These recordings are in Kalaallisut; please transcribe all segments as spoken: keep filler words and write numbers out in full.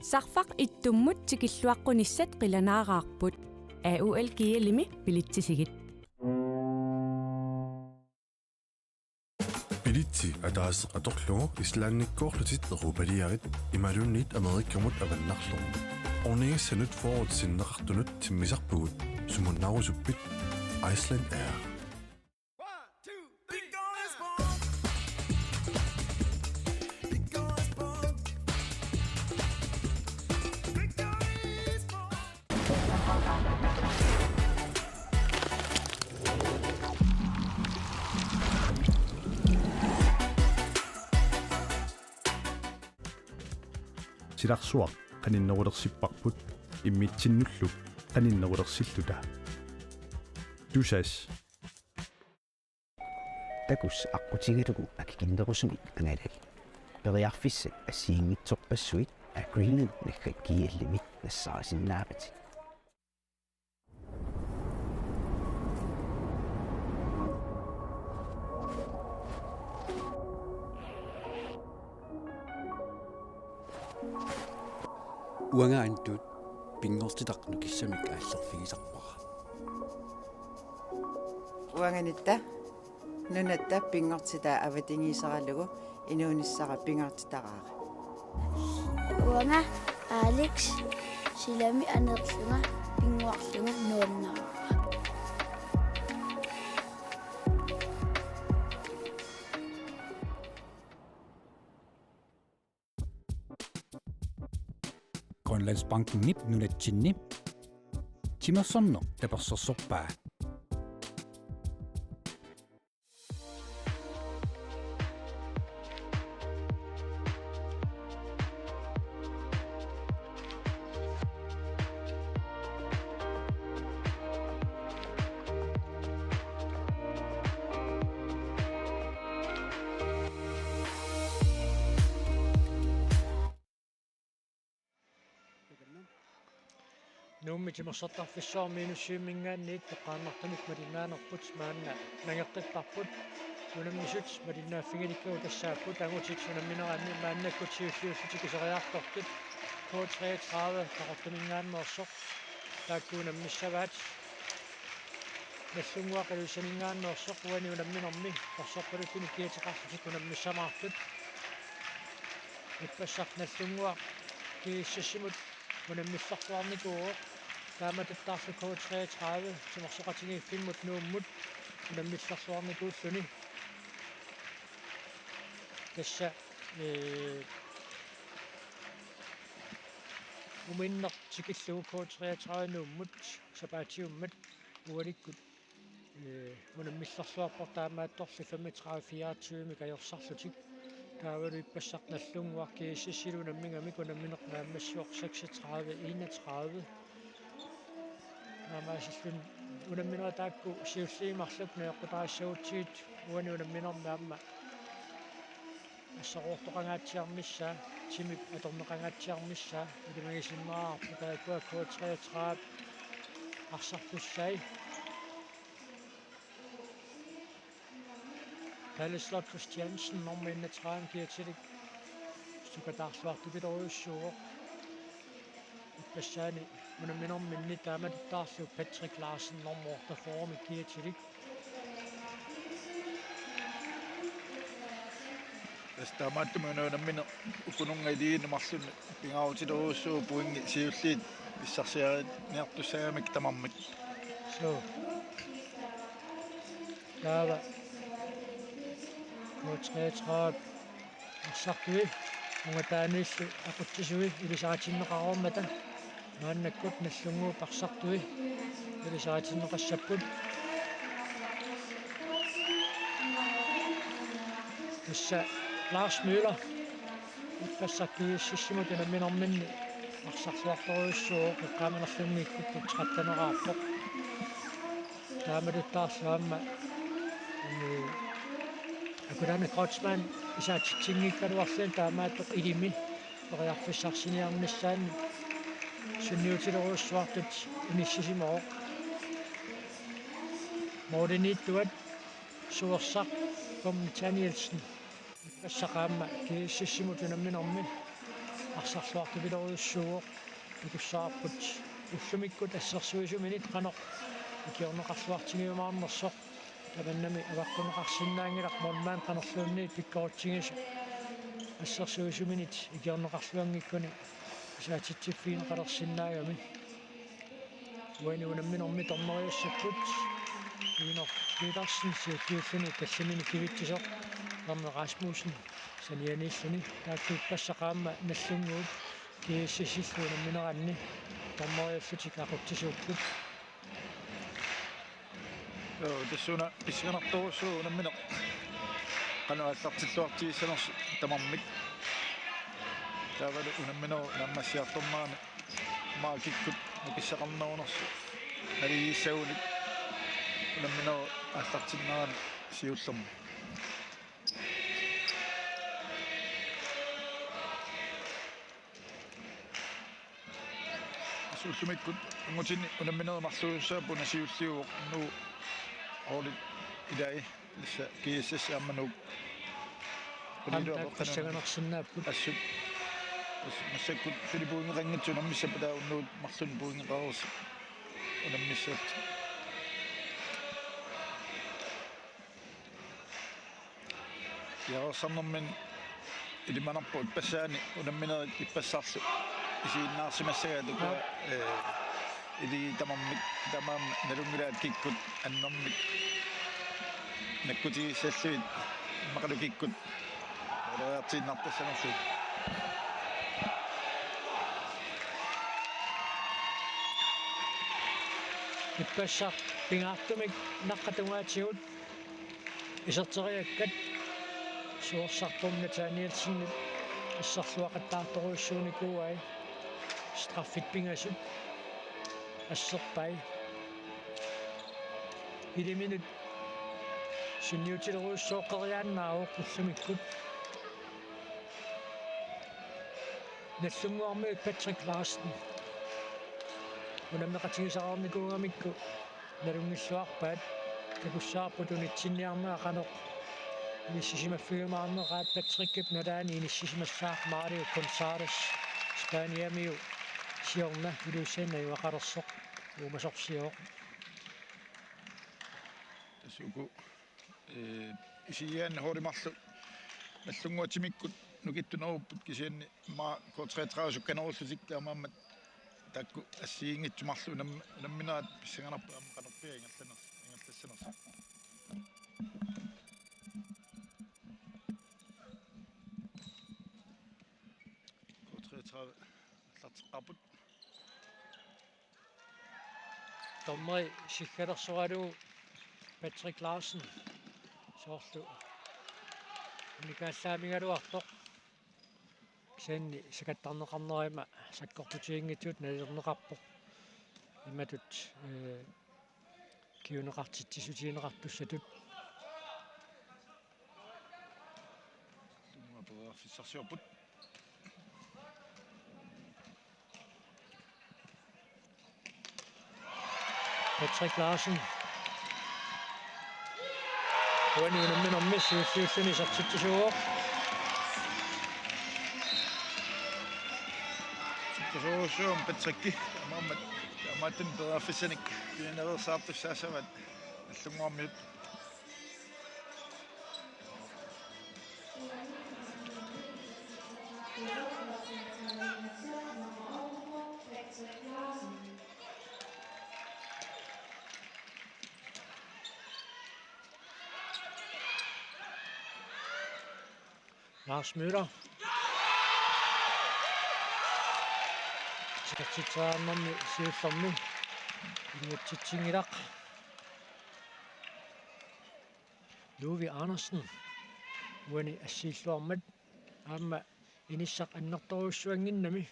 Sarfaq ittummut tikilluaqqunissat qilanaaraarput. A U L G L-imi bilitsisigit. Bilitsi ataaseq atorlugu Islandikkoorlutit europaliarit imaluunniit Amerikamut avannarlugu. Ornigissanut fyrret sinneqartunut timmisarpugut, sumunnaarusuppit? Iceland Air. Silarsuaq qaninnerulersipparput immitsinnullu qaninnerulersilluta. Tusass. Takuss aqqutigalugu akikinnerusumik angalali. Periarfissat assigiinngitsorpassuit Agreement naggakkiillimi nassaarisinnaavat. Uanga Antut pinngortitaq nukissamik aallerfigisarpara. Uanganitta nunatta pinngortitaa avatangiiseralugu inuunissara pingaartitaraara. Uanga Alex silami aneerlunga pinnguarlunga nuannaarara. Grønlandsbankenip nunatsinni timersorneq tapersersorpaa. Nuummi timersortarfissuarmi Inussivimminngaanniit toqqaannartumik malinnaanerput maanna nangeqqipparput. Unammisut malinnaaffiginikkagut tassaapput angutit unammineranni maannakkut siulliullutik iseriartortut K treogtredive Qaqortuminngaanneersoq. Taakku unammissavaat. Nagdlunguaq Ilulissaningaanneersoq uani unamminermi qorsorpaluttunik kiateqarlutik unammissamaartut. Ippassaq Nagdlunguaq GSS-imut unammillerluarnikuuvoq. Taamatuttaarlu K treogtredive timersoqatigiiffimmut Nuummut unammillerluarnikuulluni. Tassa, ee, uminneq tikillugu K treogtredive Nuummut sapaatiummat ualikkut, ee, unammillerluarpoq, taamaattorli femogtredive fireogtyvemik ajorsarlutik. Taavalu ippassaq Nagdlunguaq GSS-ilu unammigamik unammineq naammassivoq seksogtredive enogtredive. Naamaasillutik unamminerit taakku siulliit marluk najoqqutassagutsigit uani unamminermi aamma assaruortoqangaatsiarnissaa, timip atorneqangaatsiarnissaa, ilimagisinnaavarput taakkua K treogtredive arsartussai. Palle Slot Christiansen nummer enogtredive kiatilik sukataarluartupilorujussuuvoq. Ippassaani unamminerminni taamatuttaarlu Patrick Larsen nummer otteogfyrre kiatilik. Tassa taamaattumik una unammineq ukununnga iligiinnut marlunnik pingaarutilorujussuuvoq pointit siulliit pissarsiariniartussagamik tamarmik. Suu. Taava K treogtredive arsartui ungataaniillu aqutsisui ilisaritinneqareermata maannakkut Nagdlunguup arsartui ilisaritinneqassapput. Tassa Lars Møller ippassaq GSS-imut unamminerminni arsarluartorujussuuvoq, eqqaamanerlunngikkukku tretten-eraarpoq. Taamatuttaarlu aamma, ee, Akunnaana Kreutzmann isaatitsinngikkaluarluni taamaattoq ilimi periarfissarsiniarnissaanni sunniutilorujussuartut inissisimavoq. Målimiittuat Suersaq Kom Nathanielsen ippassaq aamma GSS-imut unamminermi arsarluartupilorujussuuvoq. Takussavarput ullumikkut assersuisuminit qanoq ikiorneqarluartigiumaarnersoq. Tavannami avaqqunneqarsinnaanngilaq, målmand qanorluunniit pikkorutsigisoq. Assersuisuminit ikiorneqarluanngikkuni asaatitsiffigineqalersinnaagami. Uani unamminermi dommeriussapput Iinor Petersen, siulliulluni tallimanik kivitsisoq Arne Rasmussen sanianiilluni. Taakku ippassaq aamma Nagdlunguup G S S-illu unammineranni dommeriullutik aqutsisuupput. Joo, tassuuna pissanganartorujussuuvoq unammineq qanoq aallartilluartigissanersoq tamarmik. Taavalu unamminerup naammassiartornerani maani kikkut nukissaqarnerunersoq naligiissagunik unamminerup aallartinnerani siullermi. Tassa ullumikkut angutini unamminerit marluussaapput, una siulliuvoq, Nuuk Oorlik ilai, tassa G S S aamma Nuuk. Aamma taakku pissanganarsinnaapput. Assut. Assut massakkut suli pointeqanngitsoq unammissapput, taava unnuup marlunni pointeqareersut unammissapput. Piareersarnermini ilimanarpoq ippassaani unamminerit ippassarlu isiginnaarsimassagaat, uku, ee, illit tamarmik, tamarmik nalunngilaat kikkut annermik nakkutigissallugit, immaqalu kikkut måleriartiinnartassanerlugit. Ippassaq pingaartumik naqqap tungaatigut iserteriakkat, suorsarput Nathanielsenip assarluaqattaartorujussuunikuuai, straffit pingasut asserpai. Iliminut sunniutilerujussuoqeriaannaavoq ullumikkut. Nagdlunguarmiut Patrick Larsen unammeqatigisaqarnikuugamikku nalunngilluarpaat. Takussavarput unitsinniarnera qanoq inissisimaffigiumaarneraat. Patrickip nalaani inissisimassaaq Mario Gonzalez, Spaniamiu siorna Ilulissani najugaqalersoq, uumasorsioq. Tassa uku, ee, isigigaanni holdi marluk Nagdlunguaq timikkut nukittunerupput, kisianni aamma K treogtredive sukkanerullutik, taamaammat taakku assigiinngitsut marluk unam-, unamminerat pissanganarpoq aamma qanorpiaq ingerlaner-, ingerlassanersoq. K treogtredive aallarteqqaarput. Dommeri siggalersoralugu Patrick Larsen soorlu unikaallaamigaluartoq. Kisianni sakattarneqarnerama sakkortutiginngitsut nalilerneqarpoq. Imatut, ee, kinguneqartitsissutigineqartussatut. Tungua periarfissarsiorput. Patrick Larsen. Uani unamminermi siulliulluni isertitsisuuvoq. Sikkasuusuum Patrick. Taamaammat, taamaattumik periarfissanik pioneersaartussaassavaat Nagdlunguarmiut. Lars Møller. Isertitseriarnermi siullermi iluatsitsinngilaq. Louis Andersen uani assiilluarmat aamma inissaq annertoorujussuannginnami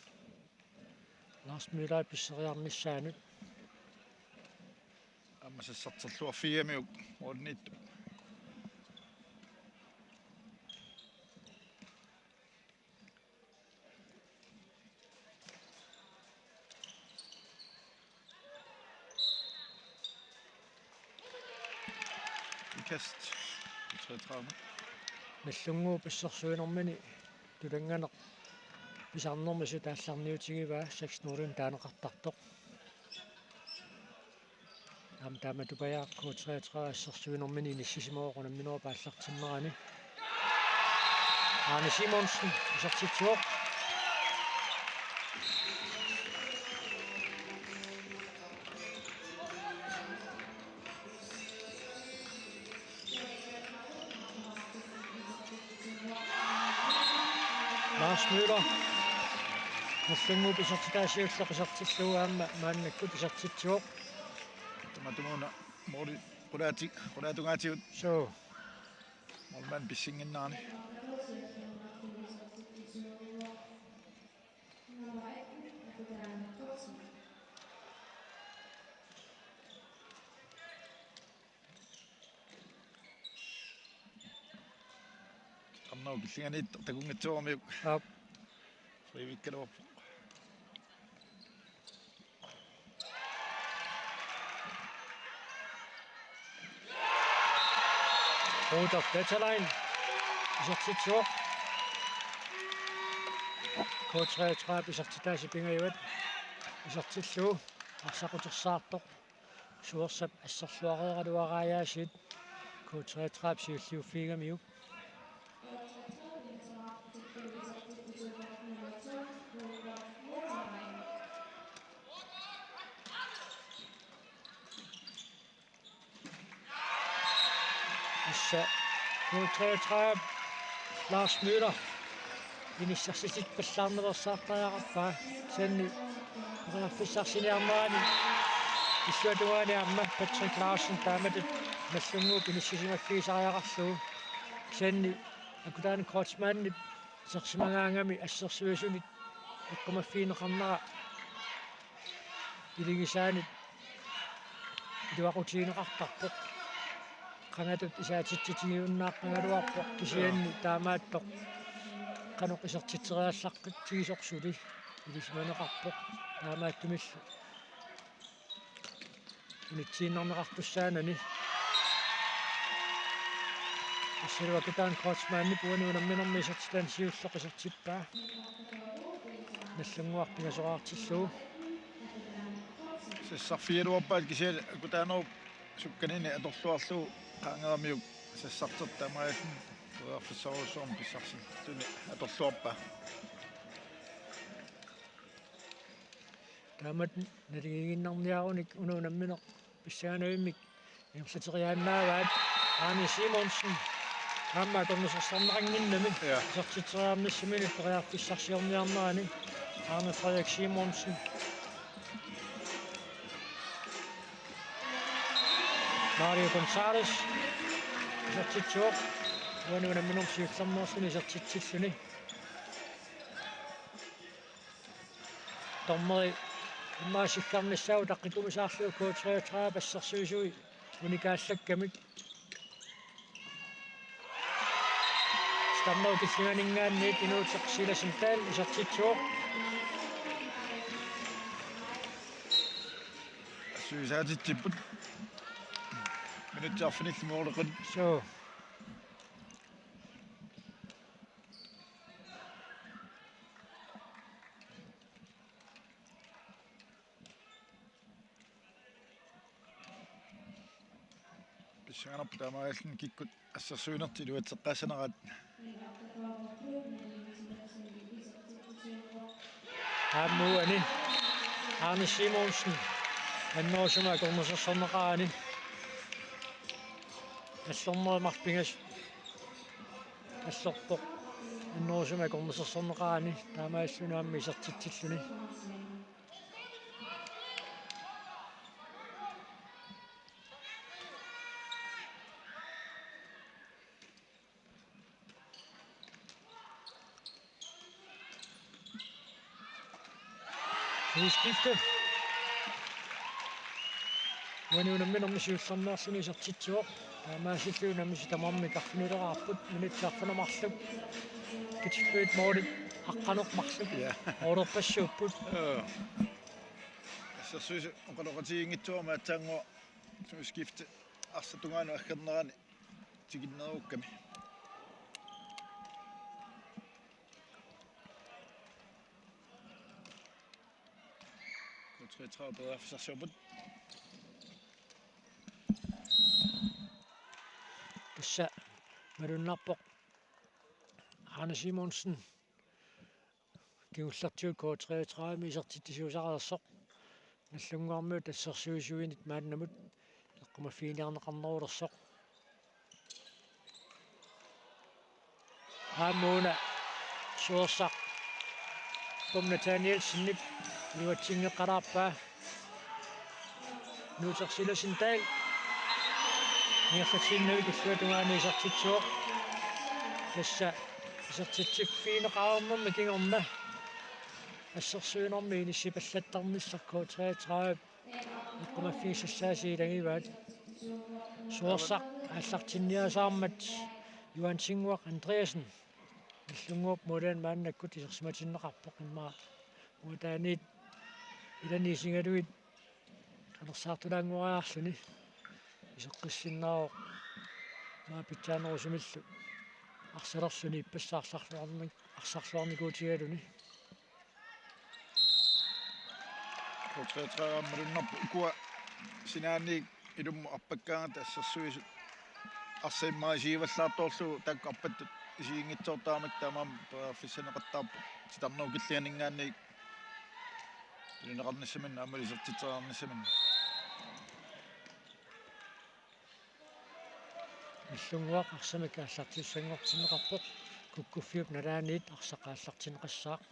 Lars Møller pisseriarnissaanut. Aamma sassarterluarfigigamiuk målimiittup. Ikast treogtredive. Nagdlunguup assersuinermini tulannganeq Pisarnermi suli taallarniutigivaa, seks nul taaneqartartoq. Aamma taama tupajaaq K treogtredive assersuinermini inissisimavoq unamminerup aallartinnerani. Arne Simonsen isertitsivoq. Lars Møller. Nagdlunguup isertitaa siulleq isertillugu aamma maannakkut isertitsivoq. Tamatumuuna måli qulaati-, qulaatungaatigut. Suu. Målmand pissinnginnerani. Qamnau killinganiittoq takunngitsooramiuk. Aap. Frivikkaluarpoq. Rudolf Peterlein isertitsivoq. K treogtredive isertitaasa pingajuat isertillugu arsaqqutersaartoq. Suersap asserluareeraluaraajaasiit K treogtredive siulliuffigigamiuk. Tassa K treogtredive Lars Møller inissersitsippallaarnersaartariaqarpaa, kisianni periarfissarsiniarnerani illuatungaani aamma Patrick Larsen taamatut Nagdlunguup inissisimaffigisariaqarlugu, kisianni Akutaanip Kreutzmannip isersimagaangami assersuisunit eqqumaffigineqarnera iligisaanit iluaqutigineqartarpoq. Qangatut isaatitsitigiunnaaqqagaluarpoq, kisianni taamaattoq qanoq isertitseriallaqqissasoq suli ilisimaneqarpoq. Taamaattumillu unitsiinnarneqartussaanani. Tassalu Akutaanip Kreutzmannip uani unamminermi isertitaani siulleq isertippaa. Nagdlunguaq pingasoraartillugu. Sassarfigaluarpaat kisianni Akutaanerup sukkanini atorluarlugu qaangeramiuk sassartertaa taamaalilluni periarfissarujussuarmik pissarsilluni atorluarpaa. Taamatut naligiinnarniarunik una unammineq pissanganavimmik ingerlateriaannaavaat. Arne Simonsen aamma akornusersorneqannginnami. Ja. Isertitseriarnissaminut periarfissarsiorniarnerani Arne Frederik Simonsen. Mario Gonzalez isertitsivoq. Uani unamminermi siullermeerluni isertitsilluni. Dommeri immaqa sikkarnissaa utaqqittumi saarlugu K treogtredive assersuisui unikaallakkamik. Stammer killinganinngaanniit inuuteq Silas Dahl isertitsivoq. Assuisaatitsipput. Minutsit arfinillit måleqaat. Suu. Pissanganarpoq taamaalilluni kikkut assersuinertik iluatseqqaassaneraat. Aamma uani Arne Simonsen annerusumik akornusersorneqarani. Nagdlunguup marluk pingasut nagdlerpoq annerusumik akornusersorneqarani, taamaalilluni aamma isertitsilluni. Udskifte. Uani unamminermi siullermeerluni isertitsivoq. Taamaasilluni unammisut tamarmik arfinileraarput, minutsit arfineq-marluk. Kitsfyt målit aqqaneq-marluk. Ja. Oorerpassuupput. Joo. Assersuisut oqaloqatigiinngitsoorami aatsaannguaq udskifte arsaq tungaanut aggernerani tikinnerukkami. treogtredive periarfissarsiorput. Tassa malunnarpoq Arne Simonsen kingullertigut K treogtredive isertitsisuusareersoq. Nallunnguarmiut assersuisuinit maannamut eqqumaffigineqarnerulersoq. Aamma una Suersaq Tom Nathanielsenip iluatsinngeqqalaarpaa. Nuutersilasintaal ingerlatsiinnavik illuatungaani isertitsivoq. Tassa isertitsiffigineqarnermi kingorna assersuinermi inissipallattarnissaq K treogtredive eqqumaffigisassaasiit ilagivaat. Suersaq aallartinniasaarmat Juan Singuaq Andreasen Nallunnguup målianut maannakkut isersimatinneqarpoq, immaqa uataaniit ilani isigalugit qanersaartulaanngoraarluni iseqqissinnaavoq, immaqa pitsaanerusumillu arsalerluni ippassaq arsarluarni-, arsarluarnikuutigaluni. K treogtredive malunnarpoq ukua sinaaniit ilummut arpakkaangata assersuisut arsaq immaqa isigivallaartorlugu taakku arpattut isiginngitsoortaramik taamaammat periarfissaneqattaarpoq titarnerup killinganinngaanniit tunineqarnissaminnik aammalu isertitseriarnissaminnik. Nallunnguaq arsamik aallartissanngortinneqarpoq, kukkuffiup nalaaniit arsaq aallartinneqassaaq.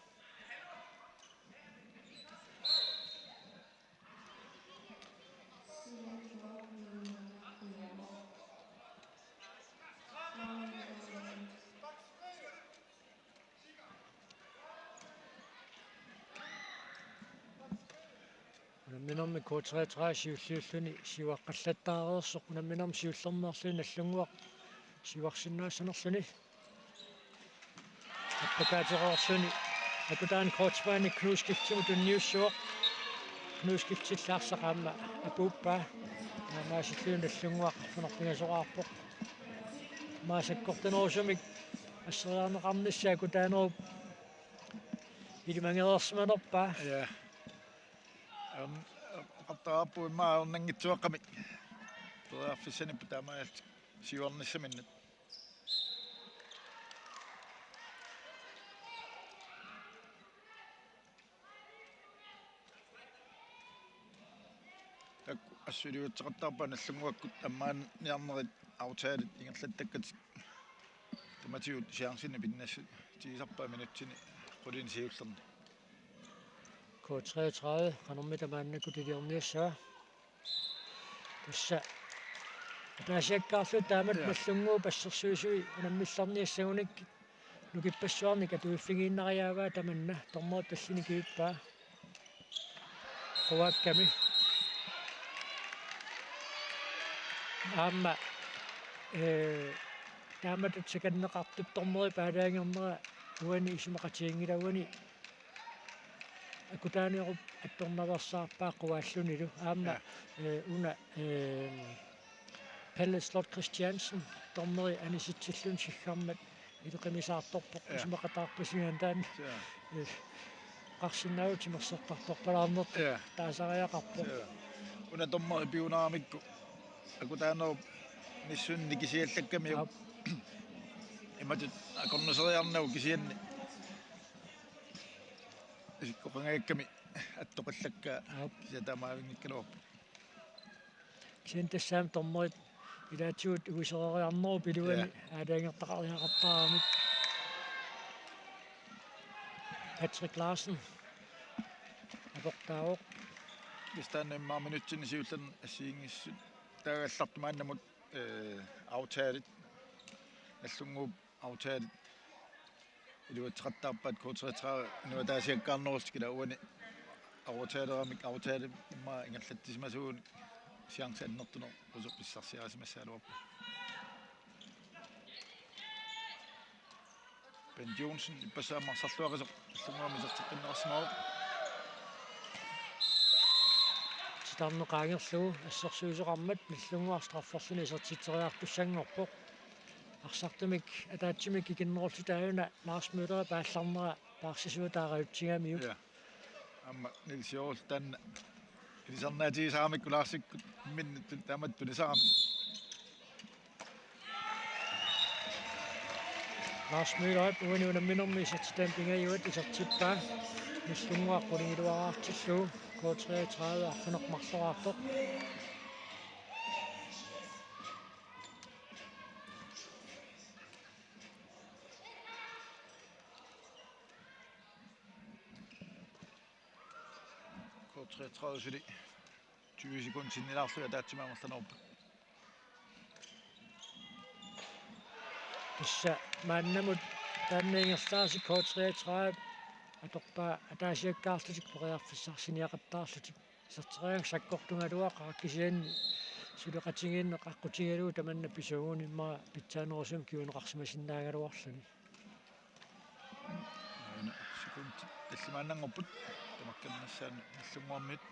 Unamminermi K treogtredive siulliulluni siuaqqallattaareersoq, unamminermi siullermeerluni Nallunnguaq siuarsinnaassanerluni. Appakaateroorluni Akutaan Kreutzmann Knuskiltimut tunniussaaq. Knuskiltillu arsaq aamma apuuppaa. Taamaasilluni Nallunnguaq arfineq-pingasoraarpoq. Maasakkortanerusumik asseriarneqarnissaa Akutaanerup ilimangereersimanerpaa. Ja. Am, am, qattaarpu immaqa ajornanngitsuaqqamik. Periarfissaniippoq taamaalillutik siuarnissaminnut. Taakku assut iliuutseqattaarpaat Nallunnguakkut ammaanniarnerit aftalerit ingerlattakkatik. Tamatigut chancini pinnassutigisarpaat minutsini qulinik siullerni. K treogtredive qanormita maannakkut iliorniassava. Tassa ataasiakkaarluta taamatut, ja, Nallunnguup assersuisui unammillerniassagunik nukippassuarnik atuiffigiinnariaavaa tamanna, dommerip tallini kivippaa. Quaakkami. Aamma, ee, taamatut sakanneqartup dommerip aalajangernera uani isumaqatiginngilara, uani Akutaanerup attornaveersaarpaa quaallunilu. Aamma, ja, ee, una, ee, Pelle Slot Christiansen, dommeri anisitsilluni siggarmat ileqimisaartorpoq, ja, isumaqataarpasigaanni taanna. Ja. Ee, qarsinnaavutit timersortartorpalaarnertik, ja, taasariaqarpoq. Ja. Una dommeri piunaramikku Akutaanerup nissunik nikisiallakkami. Aap. Imatut akornuseriarnagu kisianni isikkoqangaakkami attoqallakka. Aap. Kisianni taamaavinngikkaluarpoq. Kisianni tassami dommerit ilaatigut uisoreeriarnerup iluani, ja, aalajangertaqariaqartaramik. Patrick Larsen aportaavoq. Kisianni immaqa minutsini siullerni assigiinngissutaagaallartoq maannamut, ee, aftalit, Nallunnguup aftalit iluatseqattaarpaat K treogtredive inuit ataasiakkaarnerullutik, ila uani aftaleramik aftalit immaqa ingerlatsisimasuunik chance annertunerusoq pissarsiarisimassagaluarpoq. Bent Johnsen ippassaq aamma arsarluaqisoq Nallunnguamik iserteqqinneqarsimavoq. Titarneq qaangerlugu assersuisoqarmat Nallunnguaq strafferluni isertitseriartussanngorpoq. Arsartumik ataatsimik ikinnerulluta aajuna Lars Møller aallarnera paarsisuutaa rajutsigamiuk. Ja. Aamma Niels Joel taanna ilisarnaatigisarami Laarsikkut minni tun-, taamatut tunisarami. Lars Møllerip uani unamminermi isertitaani pingajuat isertippaa. Nallunnguaq qulingiluaraartillugu K treogtredive arfineq-marloraartoq. K treogtredive suli tyve sekundit sinnilaarlugit ataatsimi amerlanerupput. Tassa maannamut taanna ingerlareersoq K treogtredive atorpaa ataasiakkaarlutik periarfissarsiniaqattaarlutik. Iserteriarlugu sakkortugaluaqaaq kisianni suleqatigiinneq aqqutigalugu tamanna pisuuguni immaqa pitsaanerusumik kinguneqarsimasinnaagaluarluni. Aana sekundit tallimaannanngorput tamakkernissaanut Nallunnguarmiut.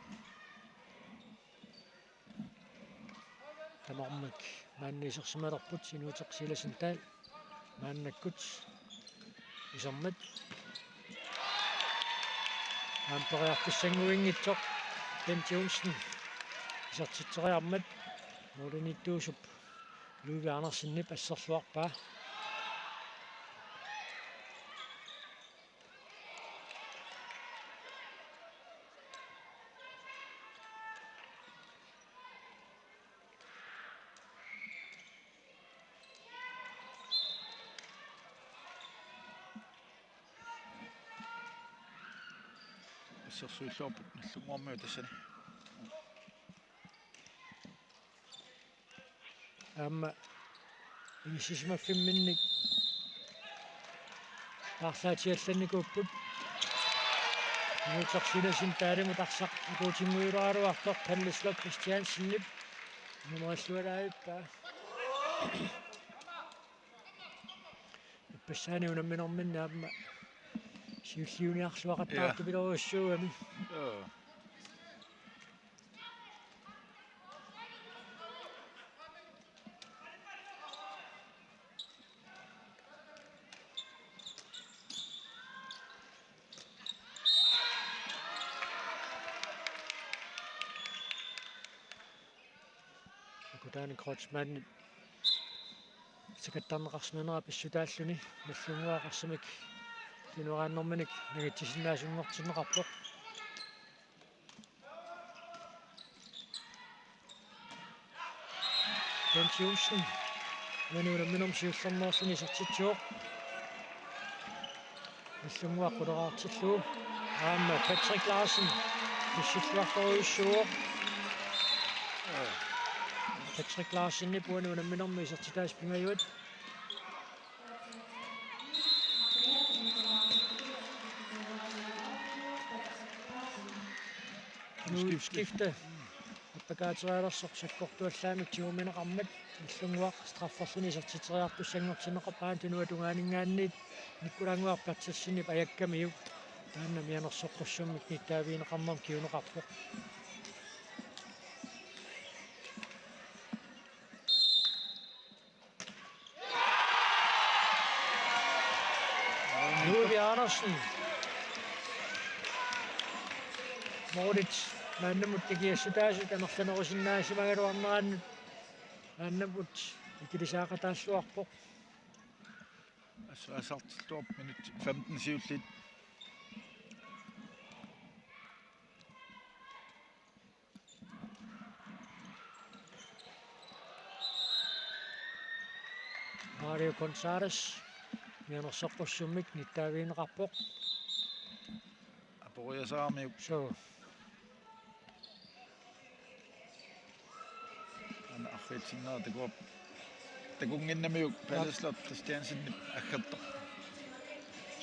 Tamarmik maanna isersimalerput Sinuuteq Silasen Dahl maannakkut isermat. Aamma periarfissannguinngitsoq Bent Johnsen isertitseriarmat målimiittuusup Ludvig Andersenip asserluarpaa. Assersuilluarput Nallunnguarmiut tassani. Aamma inissisimaffimmik paarlaatiallannikuupput. Sinuuteq Silasen Dahlimut arsaq akuutinnguuleraluartoq Palle Sloth Christiansenip nummerillualaavippaa. Ippassaani unamminerminni aamma siulliuniarluaqattaartupilorujussuugami. Joo. Akutaani Kreutzmann sakattarneqarsimanera pissutaalluni Nallunnguaq arsamik tuneraannerminik nangitsisinnaasunngoortinneqarpoq. Jens Johnsen uani unamminermi siullermeerluni isertitsivoq. Nallunnguaq quleraartillugu. Aamma Patrick Larsen pissilluartorujussuuvoq. Patrick Larsenip uani unamminermi isertitaasa pingajuat. Skifte. Appakaaterialersoq sakkortuallaamik tigumineqarmat Nallunnguaq strafferluni isertitseriartussanngortinneqarpoq, aana tunuata tungaaninngaanniit Nikkulaannguaq Berthelsenip ajakkamiuk taanna mianersoqqussummik nittaavigineqarnermut kinguneqarpoq. Ludvig Andersen. Målit maannamut nikiassutaasut amerlanerusinnaasimaagaluarneranni maannamut ikilisaaqataalluarpoq. Assut asartilluarpoq minutsit femten siulliit. Mario Gonzalez mianersoqqussummik nittaavigineqarpoq. Aporiasaarmiuk. Suu. Aana arriitsinnera takuap-, takunnginnamiuk Palle Sloth Christiansenip aggertoq.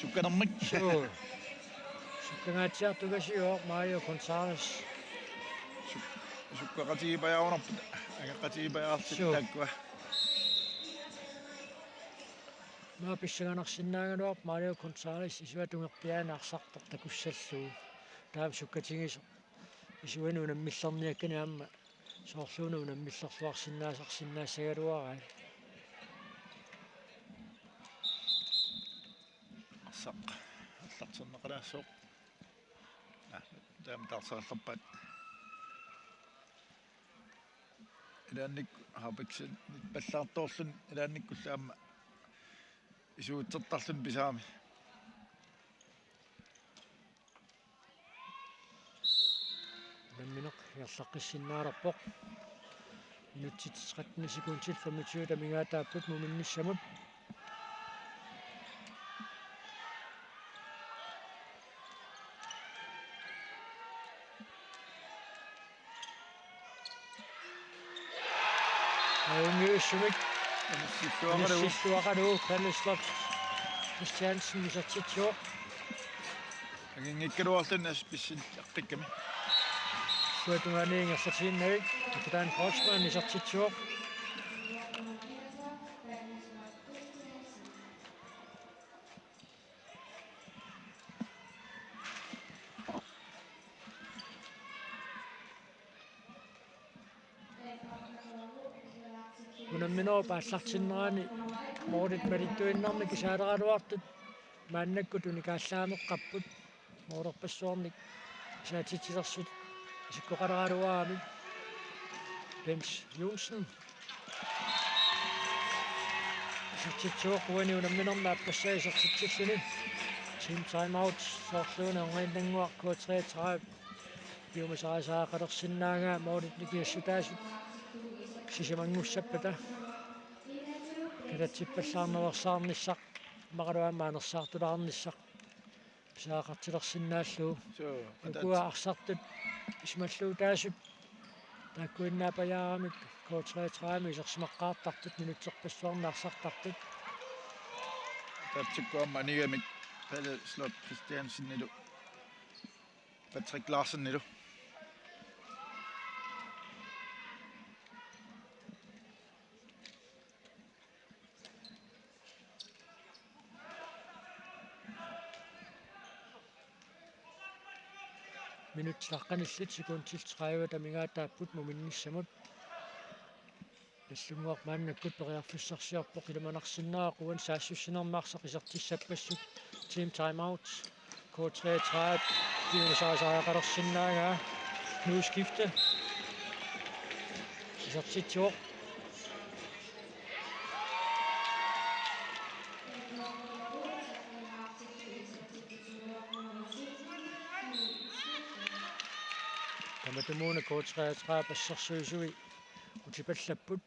Sukkanermik. Suu. Sukkangaatsiartugasiuvoq Mario Gonzalez. Suk-, sukkaqatigipajaarunarput, angaqqatigipajaarlutik. Suu. Taakkua. Maa pissanganarsinnaagaluarpoq Mario Gonzalez isuata tungerpiaani arsartoq takussallugu. Taama sukkatigisoq. Isuani unammillerniakkani aamma soorluuna unammillerluarsinnaasarsinnaassagaluarai. Arsaq aallartinneqalaassooq. Taama taarserallarpaat. Ilaannik Haubitsenit pallaartoorluni ilaannikkullu aamma isuutsertarluni pisaami. Unammineq ingerlaqqissinnaalerpoq. Minutsit tretten sekundit femogtyve amigaataapput muminnissamut. Ajunngivissumik. Inissilluaqalugu. Inissilluaqalugu Palle Sloth Christiansen isertitsivoq. Anginngikkaluarluni assut pisiniaqqikkami. Illuatungaani ingerlatiinnavik. Akutaan Kreutzmann isertitsivoq. Unamminerup aallartinnerani målit malittuinnarnik kisaaleraluartut maannakkut unikaallaameqqapput. Målerpassuarnik kisaatitsilersut isikkoqaleraluaramik. Bent Johnsen. Isertitsivoq uani unamminermi aappassaa isertitsilluni. Team timeout soorluuna Erniinnannguaq K treogtredive piumasarisaaqalersinnaagaa målit nikingassutaasut sisamanngussappata. Kalatsippallaarnaveersaarnissaq immaqalu aamma anersaartulaarnissaq pisariaqartilersinnaallugu. Suu, ukua atat- arsartut isumalluutaasut taakkuinnaapajaarami K treogtredive isersimaqqaartartut minutserpassuarni arsartartut. Ataatsikku aamma anigamik Palle Sloth Christiansenilu Patrick Larsenilu. Minutsit aqqanillit sekundit tredive amigaataapput muminnissamut. Nallunnguaq maannakkut periarfissarsiorpoq, ilimanarsinnaavoq uani saassussinermi arsaq isertissappassuk. Team timeout. K treogtredive piumasarisaaqalersinnaagaa. Knuth skifte. Isertitsivoq. Tamatumuuna K treogtredive assersuisui utipallapput.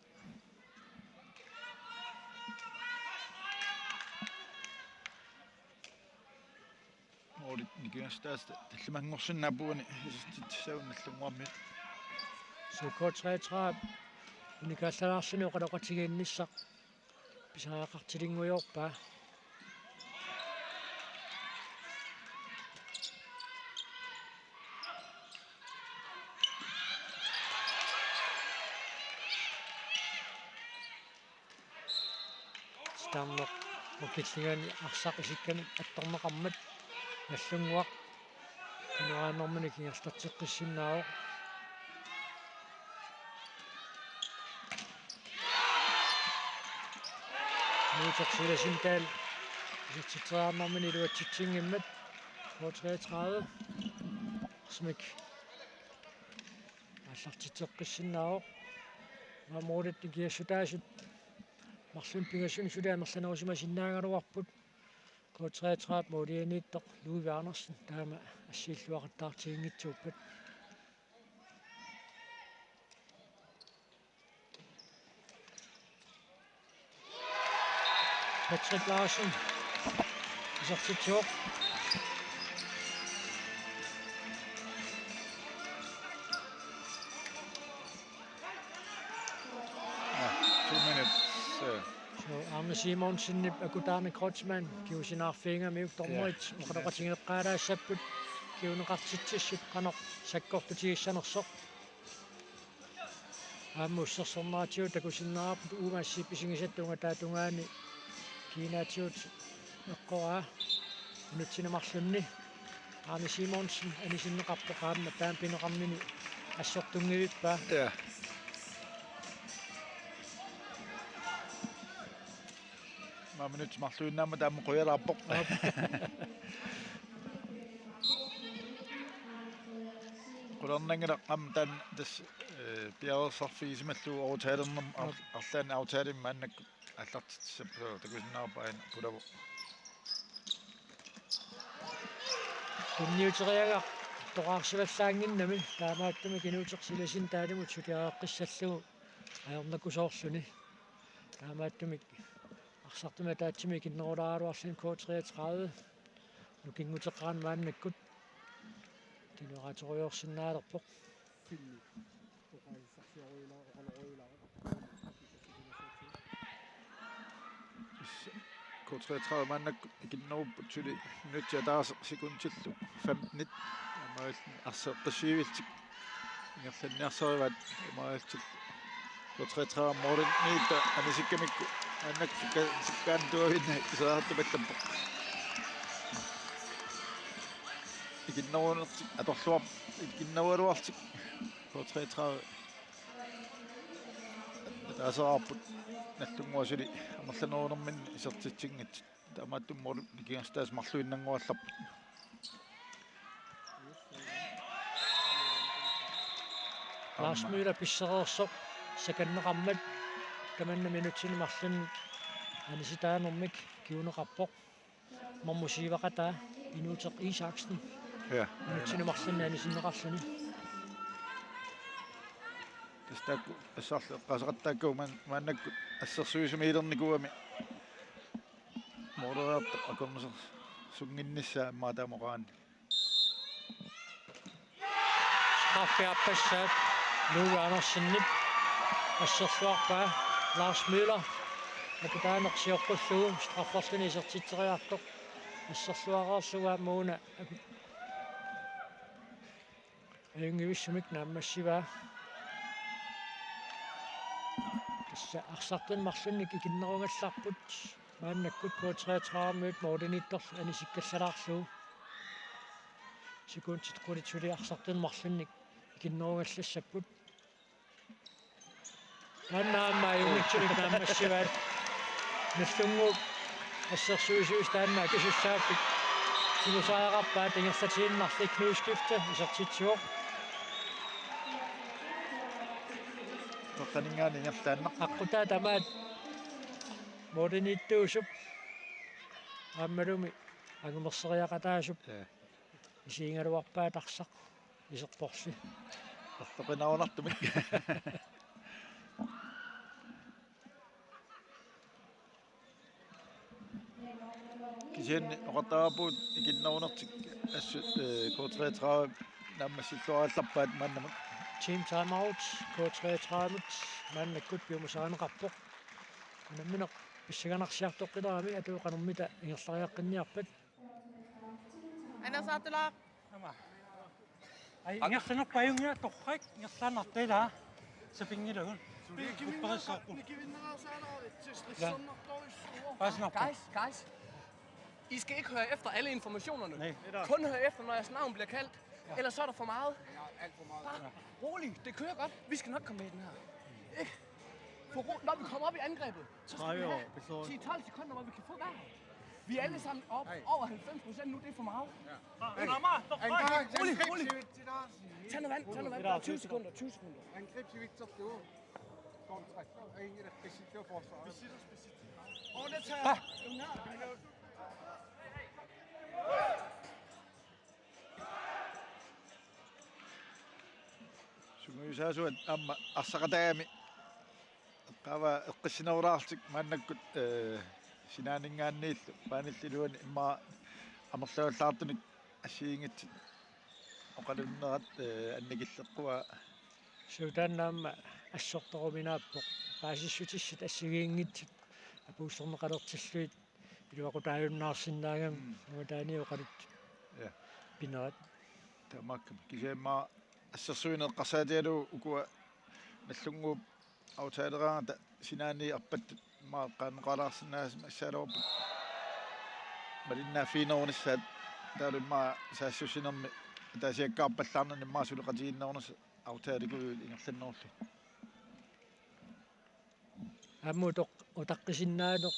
Målit nikingassutaasut tallimanngorsinnaapput uani isertitsissaagut Nallunnguarmiut. Suu, K treogtredive unikaallalaarluni oqaloqatigiinnissaq pisariaqartilinngujoorpaa. Titarneq mukillingaani arsaq isikkamik attorneqarmat Nallunnguaq inoraannerminik ingerlatseqqissinnaavoq. Nuutoq Silasindal isertitseriarnermini iluatsitsinngimmat K treogtredive. Arsaq aallartitseqqissinnaavoq. Aamma målit nikingassutaasut marlunnik pingasunut suli amerlanerusimasinnaagaluarput. K treogtredive målianiittoq Louis Wernersen taama assiilluaqattaartiginngitsuuppat. Patrick Larsen isertitsivoq. Ah, two minutes. Suu, Arne Simonsenip Akutaani Kreutzmann kingusinnaarfigigamiuk dommerit, ja, oqaloqatigeqqaalaassapput kinguneqartitsissut qanoq sakkortutigissanersoq. Aamma ussersorneratigut takusinnaavarput uuma assiit pisigisatta ungataatungaani kiinaatigut eqqoraa minutsini marlunni. Arne Simonsen anisinneqarpoq aamma taama pineqarnini assortunngivippaa. Ja. Aamma minutsit marluinnaammat taama qujalaarpoq. Aap. Qularnanngilaq aamma taanna tassa, eh, piareersarfigisimallugu aftaleqarnermut ar-, arlaannik aftalemi maannakkut aallartitsissapput, takusinnaavarput aana pulavoq. Tunniuteriagaq toqqarsivallaannginnami, taamaattumik Inuuteq silasini taalimut suliareqqissallugu ajornakusoorluni. Taamaattumik arsartumik ataatsimik ikinnerulaaraluarluni K treogtredive nukinguteqqaarneq maannakkut tunioraatorujoorsinnaalerpoq. Filmi. Oqalussarsiorujula-, oqalorujulara. K treogtredive maannakkut ikinnerupput suli minutsit ataaseq sekundillu femtenit. Aamma arsaq eqqissiivillutik ingerlanniarsarivaat, aamma K treogtredive målimiitta anisikkamikku maannakkut sukka-, sukkaannaq tuavinnaq isertittupallaarpoq. Ikinnerunertik atorluar-, ikinnerugaluarlutik K treogtredive ataaseqarput Nagdlunguaq suli amerlanerunerminni isertitsinngitsut. Taamaattumik mål nikingassutaasa marluinnannguallarput. Lars Møller pissereersoq sekundeqarmat tamanna minutsini marlunni anisitaanermik kinguneqarpoq. Marluk siuaqataa Inuuteq Isaksen. Ja. Minutsini marlunni anisinneqarluni. Tassa taakku assarlu eqqaaseqattaakkagut maan-, maannakkut assersuisumik ilernikuugami. Måleriartoq akornusersunnginnissaa immaqa taama oqaanni. Straffiarpassaat Nuuk Andersenip assersuarpaa Lars Møller. Akutaaneq sioqqullugu strafferluni isertitseriartoq. Asserluareerlugu aamma una aku-, ajunngivissumik naammassivaa. Tassa arsartunik marlunnik ikinnerugallarput. Maannakkut K treogtredive-miut målimiittorlu anisikkallarlugu. Sekundit qulit suli arsartunik marlunnik ikinnerugallassapput. Taanna aamma ajunngitsumik naammassivaat. Nagdlunguup assersuisuisa taanna akisussaapput. Tigusariaqarpaat ingerlatiinnarlugu, udskifte isertitsivoq. Toqqaninngaanniit ingerlaannaq. Aqqutaa tamaat målimiittuusup aammalumi angumerseriaqataasup. Ja. Isigigaluarpaat arsaq iserporli. Artoqinarunartumik. Kisianni oqartariaqarpugut ikinnerunertik assut, eh, K treogtredive naammassilluarallarpaat maannamut. Team timeout K treogtredive-mut maannakkut piumasarineqarpoq. Unammineq pissanganarsiartoqqilerami atuut qanormita ingerlariaqqinniarpat. Anersaattulaaq. Aamma. Ai, ingerlanerput ajunngilaq torrak, ingerlaannartoq ilaa. Sapinngilagut. Upperissaarput. Paasinarpoq. Guys, guys. I skal ikke høre efter alle informationerne. Nej. Kun hør efter, når jeres navn bliver kaldt. Ja. Ellers så er der for meget. Ja, alt for meget. Bare rolig. Det kører godt. Vi skal nok komme med i den her. Ikke? For ro-, når vi kommer op i angrebet, så skal vi have ti tolv sekunder, hvor vi kan få vejret. Vi er alle sammen op over halvfems procent nu, det er for meget. Ja. Rolig, rolig. Tag noget vand, tag noget vand. Der er tyve sekunder, tyve sekunder. Åh, det tager. Sungiusaasuat aamma arsaqataagami. Eqqaavaa eqqissinerulaarlutik maannakkut, eh, sinaaninngaanniillu paanillit iluanni immaqa amerlavallaartunik assigiinngitsut oqalunnerat, eh, annikilleqquaa. Suu, taanna aamma assortoruminaappoq. Paasissutissat assigiinngitsut apuussorneqalertillugit iluaqutaajunnaarsinnaagami. Mm. Uanga taanna oqaluttut. Ja. Pinerat. Taamaakkami. Kisianni immaqa assersuineq eqqarsaatigalugu ukua Nagdlunguup aftaleraangata sinaaniit arpattut immaqa eqqaanneqalaarsinnaasut assaalerput. Malinnaaffiginerunissaat taavalu immaqa saassussinermi ataasiakkaarpallaarnani immaqa suleqatigiinnerunissaq aftalikujuit ingerlannerullugu. Aamma utoq-, utaqqisinnaaneq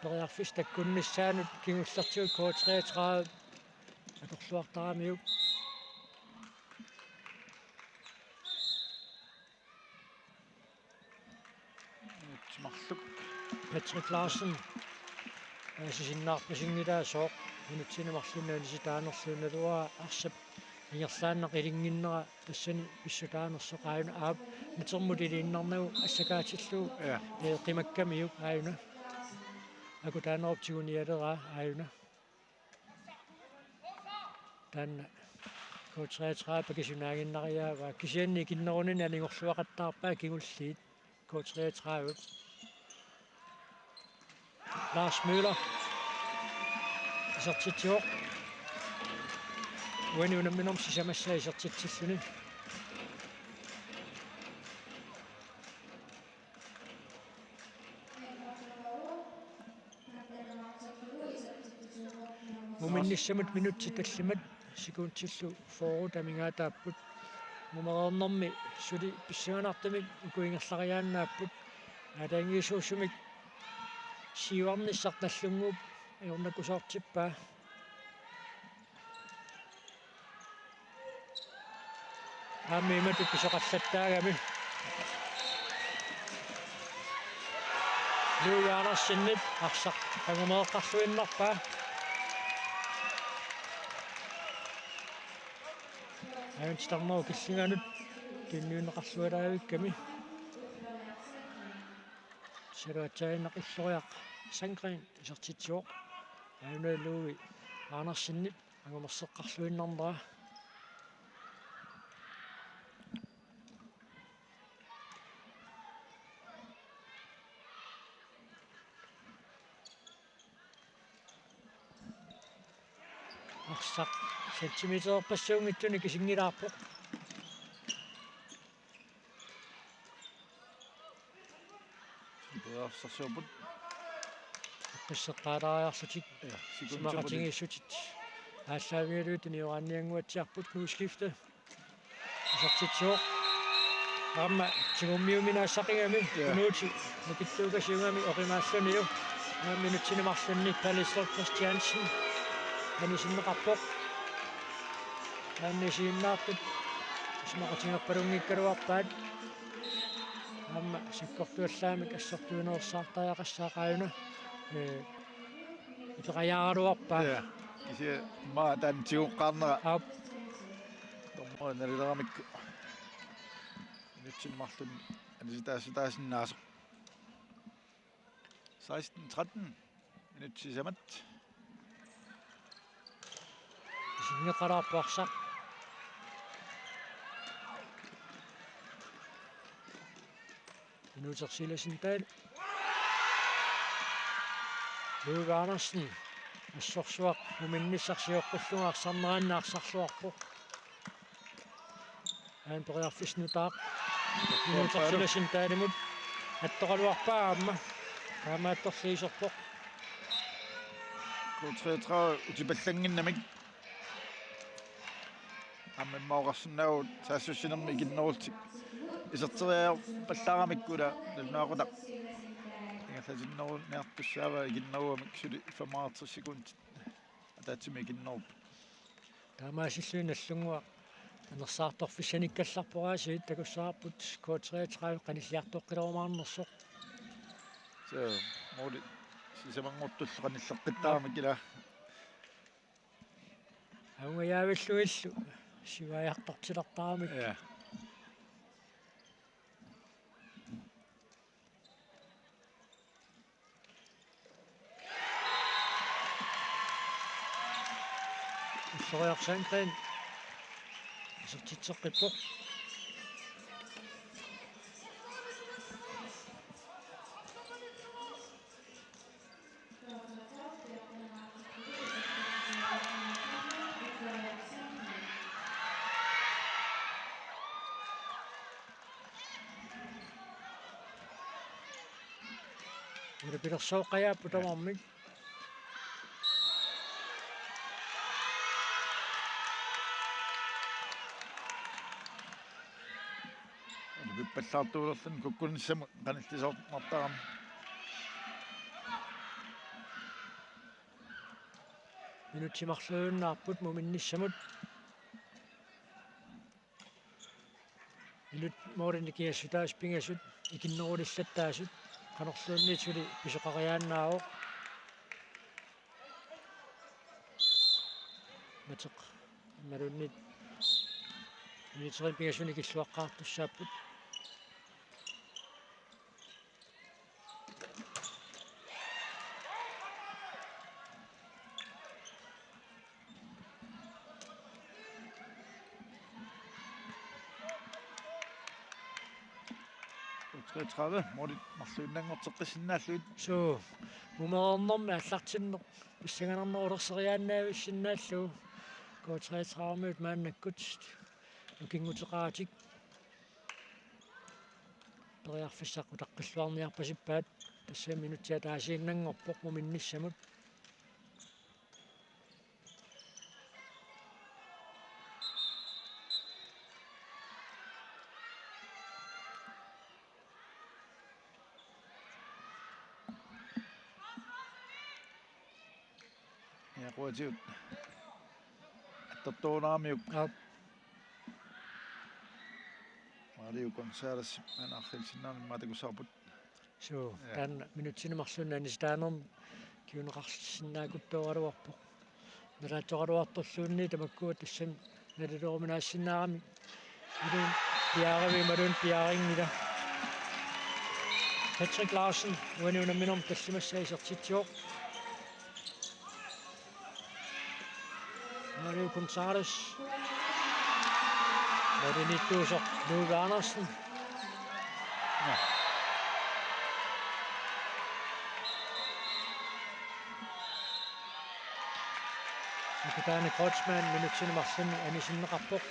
periarfissat takkunnissaannut kingullertigut K treogtredive atorluartaramiuk. Marluk Patrick Larsen paasisinnaarpasinngilaa sooq minutsini marlunni anisitaanerlugu, naluara arsap ingerlaannaq ilinnginnera tassani pissutaanersoq. Aajuna aap natermut iliinnarnagu assakaatillugu, ja, ee, qimakkamiuk aajuna. Akutaanerup tigunialeraa aajuna. Taanna K treogtredive pakisunaaginnariaavaa, kisianni ikinnerunini anigorluaqattaarpaa kingulliit K treogtredive. Lars Møller isertitsivoq. Uani unamminermi sisamassaa isertitsilluni. Muminnissamut minutsit tallimat sekundillu fyrre amigaataapput. Mumereernermi suli pissanganartumik uku ingerlariaannaapput. Aalajangiisuusumik siuarnissaq Nagdlunguup ajornakusoortippaa. Aamma imatut pisoqallattaagami. Louis Andersenip arsaq angumereqqarluinnarpaa. Aajuna titarnerup killinganut tunniunneqarlualaavikkami. Tassaalu aatsaannguaq Ulloriaq Sandgreen isertitsivoq. Aajuna Louis Andersenip angumerseqqarluinnarnera. Arsaq centimeterpassuunngitsunik isinngilaarpoq. Periarfissarsiorput. Eqqisseqqaalaariarlutik. Ja, sekundit isumaqatigiissutit aallaavigalugit tunioraanniannguatsiarput. Nuuskifte isertitsivoq. Aamma tigummiuminassaqigami. Ja. Nuuti nukittuukasiugami oqimaallunilu. Aamma minutsini marlunni Palisol Christiansen anisinneqarpoq. Aamma isiginnaartut isumaqatigerpalunngikkaluarpaat. Aamma sakkortuallaamik assortuunersaartariaqassaaq aajuna. Ee, ipeqajaaraluarpaa. Ja, kisianni immaqa taanna tigoqqaarnera. Aap. Dommeri nalileramikku. Minutsini marlunni anisitaassutaasinnaasoq. Seksten tretten. Minutsit sisamat. Isinneqalaarpoq arsaq. Inuutersilasin taal. Louis Andersen. Assorsuaq muminnissaq sioqqullugu arsarneranni arsarluarpoq. Aajuna periarfissaq nutaaq. Inuutersilasin taalimut attoqaluarpaa aamma. Taamaattorli iserpoq. K treogtredive utipallannginnamik. Aamma immaqa oqarsinnaavugut saassussinermi ikinnerullutik. Iserteriarpallaaramikku ila nalunaaqutaq ingerlatinneruniartussaavaa ikinnerugamik, suli femoghalvtreds sekundit ataatsimik ikinnerupput. Taamaasilluni Nagdlunguaq anersaartorfissanikkallarpoq aasiit, takussavarput K treogtredive qanilliartoqqilerumaarnersoq. Suu, måli sisamanngortullu qanilleqqittaaramik ila. Angajaavilluillu siuariartortilertaramik. Ja. Ulloriaq Sandgreen isertitseqqippoq. Ulapilersooqqajaapput tamarmik. Ulapippallaartuulerluni kukkunissamut qanillisoornartarami. Minutsit marluinnaapput muminnissamut. Inuit målinik kiassutaasut pingasut ikinnerulillattaasut. Qanorluunniit suli pisoqariaannaavoq. Mateq imaluunniit minutterit pingasunik illuaqqaartussaapput. Treogtredive, målit marluinnanngorteqqissinnaallugit. Suu, mumereernermi aallartinneq pissanganarnerulerseriaannaavissinnaallugu. K treogtredive-miut maannakkut nukinguteqaratik periarfissaq utaqqilluarniarpasippaat, tassa minutsit ataasiinnanngorpoq muminnissamut. Ja, quatigut. Attortuunaamiuk. Aap. Mario Gonzalez, man arfilsinnaanimmaa takussavarput. Suu, ja. Taanna minutsini marlunni anisitaanermi kinguneqarsinnaakuttoraluarpoq. Nalaatsoraluartorluunniit tamakkua tassani nalileruminaassinnaagami. Iluun piaarivik imaluunniit piaariinngilaq. Patrick Larsen, uani unamminermi tallimassaa isertitsivoq. Mario Gonzalez. Målimiittuusoq Nuuk Andersen. Ja. Nikitaani Kreutzmann minutsini marlunni anisinneqarpoq.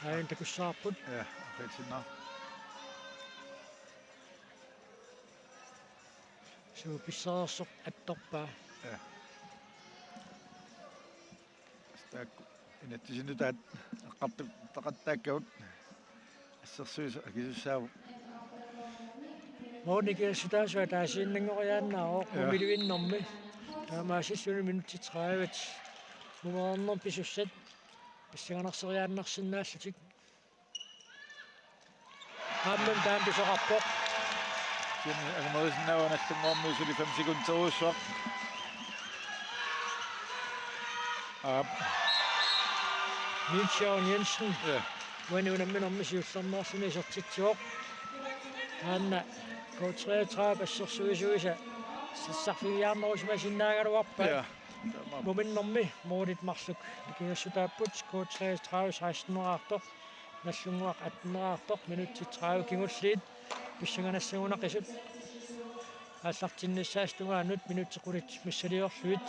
Aajuna takussavarput. Ja, arfilsinnaavoq. Suu, pissareersoq attorpaa. Ja. Taakku inatsisinut taat eqqartut taqattaakkagut assersuisoq akisussaavoq. Målip nikingassutaasua ataasiinnanngoriaannaavoq. Ja. Mumiluinnarmi. Taamaasilluni minutsit tredive. Mumereernermi pisussat pissanganarseriaannarsinnaallutik. Aamma taanna pisoqarpoq. Kisianni angumerisinnaavaa Nagdlunguarmiut suli fem sekundit terujussuaq. Aap. Niels Jørgen Jensen. Ja. Uani unamminermi siullermeerluni isertitsivoq. Taanna K treogtredive assersuisuisa sassarfigiarnerusimasinnaagaluarpaat. Ja. Muminnermi målit marluk nikingassutaapput. K treogtredive seksten-eraartoq. Nagdlunguaq atten-eraartoq, minutsit tredive kingulliit pissanganassagunaqisut. Aallartinnissaasa tungaanut minutsit qulit missiliorlugit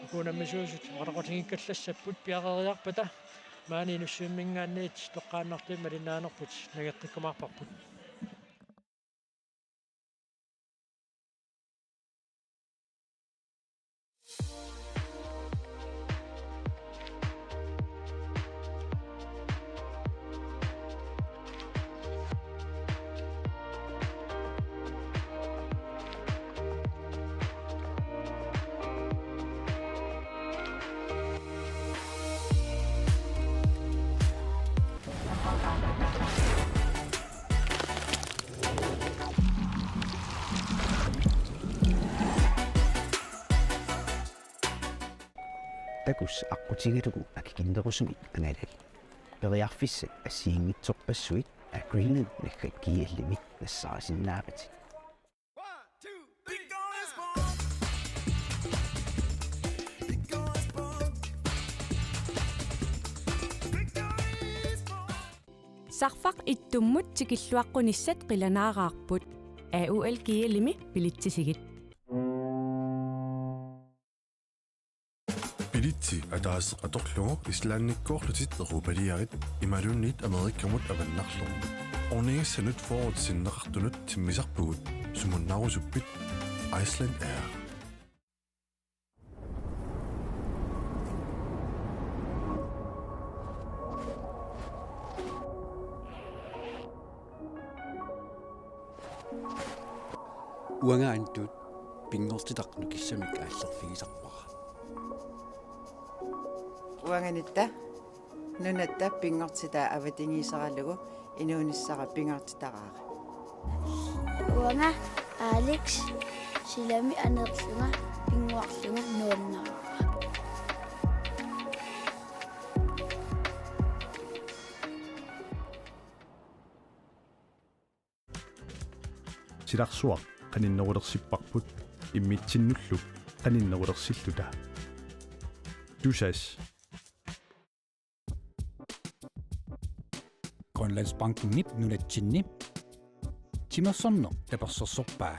uku unammisuusut oqaloqatigiikkallassapput piareeriarpata. Maani Inussivimminngaanniit toqqaannartumik malinnaanerput nangeqqikkumaarparput. Takuss' aqqutigalugu akikinnerusumik angalali. Periarfissat assigiinngitsorpassuit Agreement naggat G L-imi nassaarisinnaavat. Sarfaq ittummut tikilluaqqunissat qilanaaraarput. A U L G L-imi bilitsisigit. Bilitsi ataaseq atorlugu Islandikkoorlutit Europaliarit imaluunniit Amerikamut avannarlugu. Ornigassanut forward sinneqartunut timmisarpugut, sumunnaarusuppit? Iceland Air. Uanga Antut, pinngortitaq nukissamik aallerfigisarpara. Uanga Nitta, nunatta pinngortitaa avatangiiseralugu inuunissara pingaartitaraara. Uanga Alex, silami aneerlunga pinnguarlunga nuannaarpara. Silarsuaq qaninnerulersipparput immitsinnullu qaninnerulersilluta. Tusass. Grønlandsbankenip nunatsinni timersorneq tapersersorpaa.